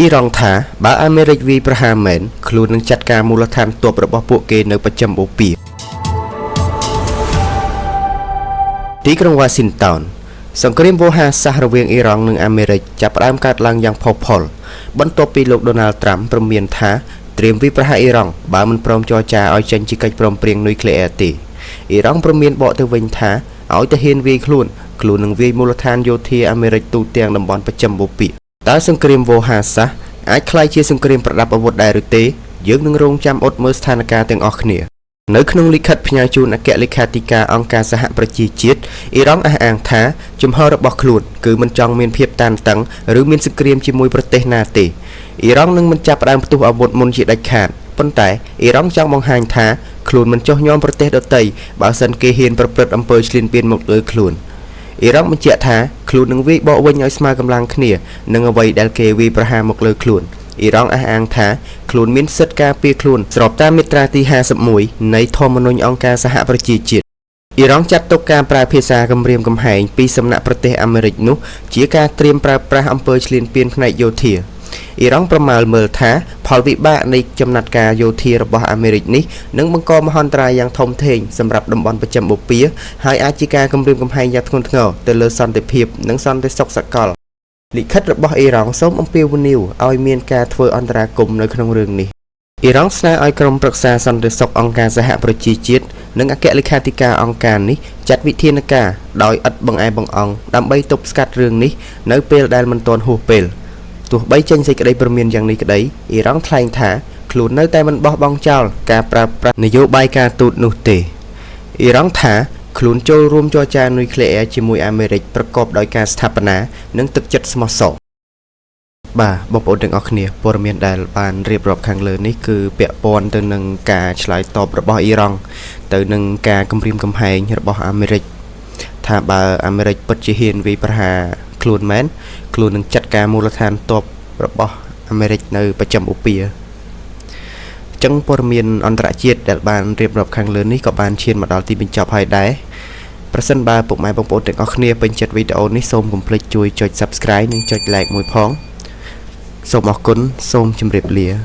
អ៊ីរ៉ង់ថាបើអាមេរិកវាយប្រហារមែនខ្លួននឹងចាត់ការមូលដ្ឋានទ័ពរបស់ពួកគេនៅបស្ចិមបូព៌ាទីក្រុងវ៉ាស៊ីនតោនសង្គ្រាមវោហារសាស្ត្ររវាងអ៊ីរ៉ង់និងអាមេរិកចាប់ផ្ដើមកើតឡើងយ៉ាងផុសផុលបន្ទាប់ពីលោកដូណាល់ត្រាំព្រមានថាត្រៀមវាយប្រហារអ៊ីរ៉ង់បើមិនព្រមចរចាឲ្យចេញជាកិច្ចព្រមព្រៀងនុយក្លេអ៊ែរទេអ៊ីរ៉ង់ព្រមានបកទៅវិញថាឲ្យតែហ៊ានវាយខ្លួនខ្លួននឹងវាយមូលដ្ឋានយោធាអាមេរិកទូទាំងតំបន់បស្ចិមបូព៌ាតើសង្គ្រាមវោហារសាស្ត្រអាចក្លាយជាសង្គ្រាមប្រដាប់អាវុធដែរឬទេយើងនឹងរងចាំអត់មើលស្ថានភាពទាំងអស់គ្នានៅក្នុងលិខិតផ្ញើជូនអគ្គលេខាធិការអង្គការសហប្រជាជាតិអ៊ីរ៉ង់អះអាងថាជំហររបស់ខ្លួនគឺមិនចង់មានភាពតានតឹងឬមានសង្គ្រាមជាមួយប្រទេសណាទេអ៊ីរ៉ង់នឹងមិនចាប់ផ្ដើមផ្ទុះអាវុធមុនជាដាច់ខាតប៉ុន្តែអ៊ីរ៉ង់ចង់បង្ហាញថាខ្លួនមិនចុះញ៉មប្រទេសដទៃបើសិនគេហ៊ានប្រព្រឹត្តអំពើឈ្លានពានមកលើខ្លួនអ៊ីរ៉ង់បញ្ជាក់ថាខ្លួននឹងវាយបកវិញឲ្យស្មើកម្លាំងគ្នានឹងអ្វីដែលគេវាយប្រហារមកលើខ្លួនអ៊ីរ៉ង់អះអាងថាខ្លួនមានសិទ្ធិការពារខ្លួនស្របតាមមាត្រាទី51នៃធម្មនុញ្ញអង្គការសហប្រជាជាតិអ៊ីរ៉ង់ចាត់ទុកការប្រើភាសាគំរាមកំហែងពីសំណាក់ប្រទេសអាមេរិកនោះជាការត្រៀមប្រើប្រាស់អំពើឈ្លានពានផ្នែកយោធាអ៊ីរ៉ង់ប្រមាលមើលថាផលវិបាកនៃចំណាត់ការយោធារបស់អាមេរិកនេះនឹងបង្កមហន្តរាយយ៉ាងធំធេងសម្រាប់តំបន់បស្ចិមបូព៌ាហើយអាចជាការគំរាមកំហែងយ៉ាងធ្ងន់ធ្ងរទៅលើសន្តិភាពនិងសន្តិសុខសកលលិខិតរបស់អ៊ីរ៉ង់សូមអំពាវនាវឲ្យមានការធ្វើអន្តរាគមន៍នៅក្នុងរឿងនេះអ៊ីរ៉ង់ស្នើឲ្យក្រុមប្រឹក្សាសន្តិសុខអង្គការសហប្រជាជាតិនិងអគ្គលេខាធិការអង្គការនេះចាត់វិធានការដោយឥតបង្អែបង្អង់ដើម្បីទប់ស្កាត់រឿងនេះនៅពេលដែលមិនទាន់ហួសពេលទោះបីចេញសេចក្តីព្រមានយ៉ាងនេះក្តីអ៊ីរ៉ង់ថ្លែងថាខ្លួននៅតែមិនបោះបង់ចោលការប្រើប្រាស់នយោបាយការទូតនោះទេអ៊ីរ៉ង់ថាខ្លួនចូលរួមចរចានុយក្លេអ៊ែរជាមួយអាមេរិកប្រកបដោយការស្ថាបនានិងទឹកចិត្តស្មោះសរបាទបងប្អូនទាំងអស់គ្នាព័ត៌មានដែលបានរៀបរាប់ខាងលើនេះគឺពាក់ព័ន្ធទៅនឹងការឆ្លើយតបរបស់អ៊ីរ៉ង់ទៅនឹងការគំរាមកំហែងរបស់អាមេរិកថាបើអាមេរិកពិតជាហ៊ានវាយប្រហារខ្លួនមែនខ្លួននឹងចាត់ការមូលដ្ឋានទ័ពរបស់អាមេរិកនៅបស្ចិមបូព៌ាចឹងព័ត៌មានអន្តរជាតិដែលបានរៀបរាប់ខាងលើនេះក៏បានឈានមកដល់ទីបញ្ចប់ហើយដែរប្រសិនបើពុកម៉ែបងប្អូនទាំងអស់គ្នាពេញចិត្តវីដេអូនេះសូមកុំភ្លេចជួយចុច Subscribe និងចុច Like មួយផងសូមអរគុណសូមជម្រាបលា។